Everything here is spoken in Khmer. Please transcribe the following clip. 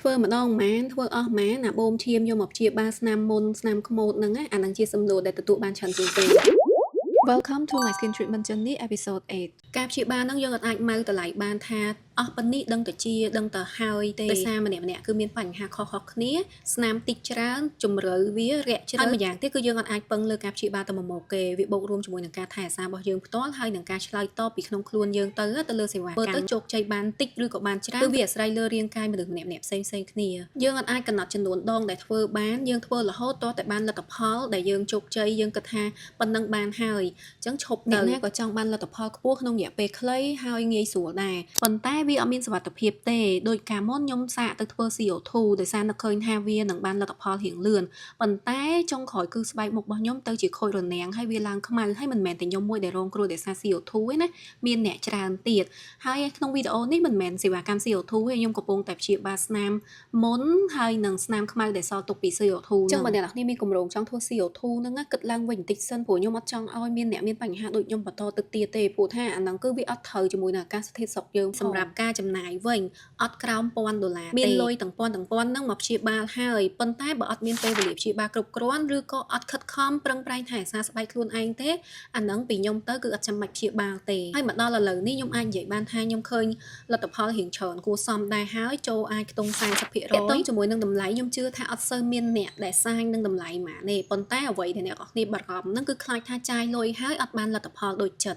ធ្វើម្ដងម៉ានធ្វើអស់ម៉ានអាបូមឈាមយកមកព្យាបាលស្នាមមុនស្នាមខ្មោចហ្នឹងណាអាហ្នឹងជាសំណួរដែលទទួលបានច្រើនជាងគេ Welcome to my skin treatment journey episode 8ការព្យាបាលហ្នឹងយើងអត់អាចម៉ៅតម្លៃបានថាអស់ប៉ុណ្នេះដឹងតែជាដឹងតែហើយទេដោយសារម្នាក់ម្នាក់គឺមានបញ្ហាខុសៗគ្នាស្នាមតិចច្រើនជំរៅវារាក់ជ្រៅហើយម្យ៉ាងទៀតគឺយើងអត់អាចពឹងលើការព្យាបាលតែមួយមុខគេវាបូករួមជាមួយនឹងការថែរក្សារបស់យើងផ្ទាល់ហើយនឹងការឆ្លើយតបពីក្នុងខ្លួនយើងទៅទៅលើសេវាកម្មទៅជោគជ័យបានតិចឬក៏បានច្រើនគឺវាអាស្រ័យលើរាងកាយមនុស្សម្នាក់ៗផ្សេងៗគ្នាយើងអត់អាចកំណត់ចំនួនដងដែលធ្វើបានយើងធ្វើរហូតទាល់តែបានលទ្ធផលដែលយើងជោគជ័យយើងគិតថាប៉ុណ្ណឹងបានហើយអញ្ចឹងឈប់ទៅអ្នកណាក៏ចង់បានលទ្ធផលខ្ពស់ក្នុងរយៈពេលខ្លីហើយងាយស្រួលដែរប៉ុន្តែវាអត់មានសុវត្ថិភាពទេដោយកាលមុនខ្ញុំសាកទៅធ្វើ CO2 ដោយសារនឹកឃើញថាវានឹងបានលទ្ធផលរៀងលឿនប៉ុន្តែចុងក្រោយគឺស្បែកមុខរបស់ខ្ញុំទៅជាខូចរនាំងហើយវាឡើងខ្មៅហើយមិនមែនតែខ្ញុំមួយដែលរងគ្រោះដោយសារ CO2 ទេណាមានអ្នកច្រើនទៀតហើយក្នុងវីដេអូនេះមិនមែនសេវាកម្ម CO2 ទេខ្ញុំកំពុងតែព្យាបាលស្នាមមុនហើយនិងស្នាមខ្មៅដែលសល់ទុកពី CO2 ចឹងបើអ្នកនរគ្នាមានគម្រោងចង់ធ្វើ CO2 ហ្នឹងណាគិតឡើងវិញបន្តិចសិនព្រោះខ្ញុំអត់ចង់ឲ្យមានអ្នកមានបញ្ហាដូចខ្ញុំបន្តទៅទៀតទេព្រោះថាអាហ្នឹងគឺវាអត់ត្រូវជាមួយនឹងអាកាសធាតុស្រុកយើងសម្រាប់ការចំណាយវិញអត់ក្រោម1000ដុល្លារមានលុយទាំងពាន់ទាំងពាន់ហ្នឹងមកព្យាបាលហើយប៉ុន្តែបើអត់មានពេលវេលាព្យាបាលគ្រប់គ្រាន់ឬក៏អត់ខិតខំប្រឹងប្រែងថែរក្សាស្បែកខ្លួនឯងទេអាហ្នឹងពីខ្ញុំទៅគឺអត់ចាំបាច់ព្យាបាលទេហើយមកដល់ឥឡូវនេះខ្ញុំអាចនិយាយបានថាខ្ញុំឃើញលទ្ធផលរៀងច្រើនគួរសមដែរហើយចូលអាចខ្ទង់40%ទាក់ទងជាមួយនឹងតម្លៃខ្ញុំជឿថាអត់សូវមានអ្នកដែលសាញនឹងតម្លៃម៉ាទេប៉ុន្តែអ្វីដែលអ្នកនរគ្នាបារម្ភហ្នឹងគឺខ្លាចថាចាយលុយហើយអត់បានលទ្ធផលដូចចិត្ត។